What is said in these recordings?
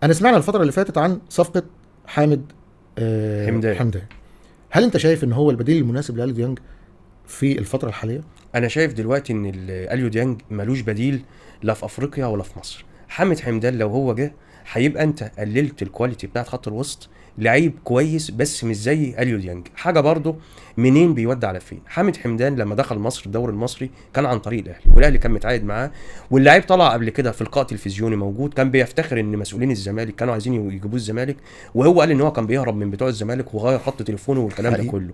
انا سمعنا الفترة اللي فاتت عن صفقة حامد حمدان. حمدان. هل انت شايف ان هو البديل المناسب لاليو ديانج في الفترة الحالية؟ انا شايف دلوقتي ان اليو ديانج ملوش بديل لا في افريقيا ولا في مصر. حامد حمدان لو هو جه هيبقى انت قللت ال quality بتاعت خط الوسط. لعيب كويس بس مش زي اليو ديانج. حاجة برضه منين بيودي على فين. حامد حمدان لما دخل مصر الدوري المصري كان عن طريق الاهلي، والاهلي كان متعاقد معاه، واللعيب طلع قبل كده في لقاء تلفزيوني موجود كان بيفتخر ان مسؤولين الزمالك كانوا عايزين يجيبوه الزمالك، وهو قال ان هو كان بيهرب من بتوع الزمالك وغير خط تليفونه والكلام ده حقيقي. كله.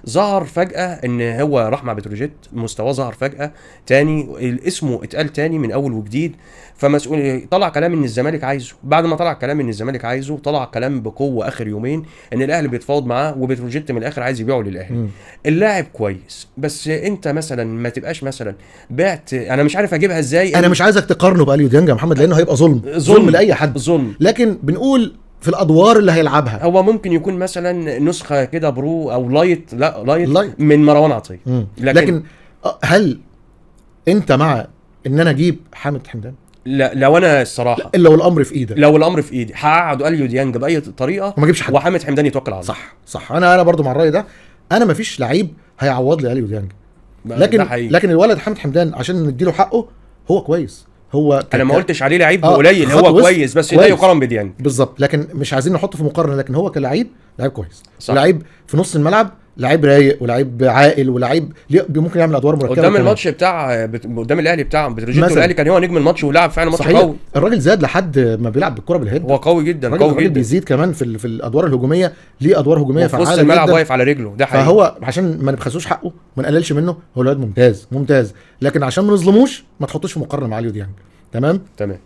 ظهر فجأة ان هو راح مع بتروجيت، مستواه ظهر فجأة تاني، اسمه اتقال تاني من اول وجديد. فمسؤول طلع كلام ان الزمالك عايزه. بعد ما طلع كلام ان الزمالك عايزه، طلع كلام بقوة اخر يومين ان الاهلي بيتفاوض معاه وبتروجيت من الاخر عايز يبيعه للاهلي. اللاعب كويس، بس انت مثلا ما تبقاش مثلا بعت، انا مش عارف اجيبها ازاي. انا مش عايزك تقارنه باليو ديانج يا محمد، لانه هيبقى ظلم ظلم لاي حد، ظلم. لكن بنقول في الادوار اللي هيلعبها هو ممكن يكون مثلا نسخه كده pro او light، لا light, light. من مروان عطية. لكن هل انت مع ان انا اجيب حامد حمدان؟ لا، لو انا الصراحة الا والامر في ايدك. لو الامر في ايدي هقعد اليو ديانج باي طريقه وما اجيبش حد، وحامد حمدان يتوكل على الله. صح صح، انا برضو مع الراي ده. انا ما فيش لعيب هيعوض لي اليو ديانج، لكن لكن الولد حامد حمدان عشان نديله حقه هو كويس. هو انا ما قلتش عليه لعيب قليل، هو كويس بس لا يقارن بديانج بالظبط، لكن مش عايزين نحطه في مقارنة، لكن هو كلاعب لعيب كويس، لعيب في نص الملعب، لعيب رايق ولاعيب عاقل ولاعيب ممكن يعمل ادوار مركبة قدام الماتش بتاع قدام الاهلي بتاع بتروجيت، الاهلي كان هو نجم الماتش ولعب فعلا ماتش قوي. الراجل زاد لحد ما بيلعب بالكرة بال head، هو قوي جدا، قوي جدا، بيزيد كمان في الادوار الهجومية، ليه ادوار هجومية فعاله في وسط الملعب واقف على رجله، ده حقيقي. فهو عشان ما نبخسوش حقه وما نقللش منه، هو الواد ممتاز ممتاز، لكن عشان ما نظلموش ما تحطوش في مقارنة مع اليو ديانج. تمام تمام.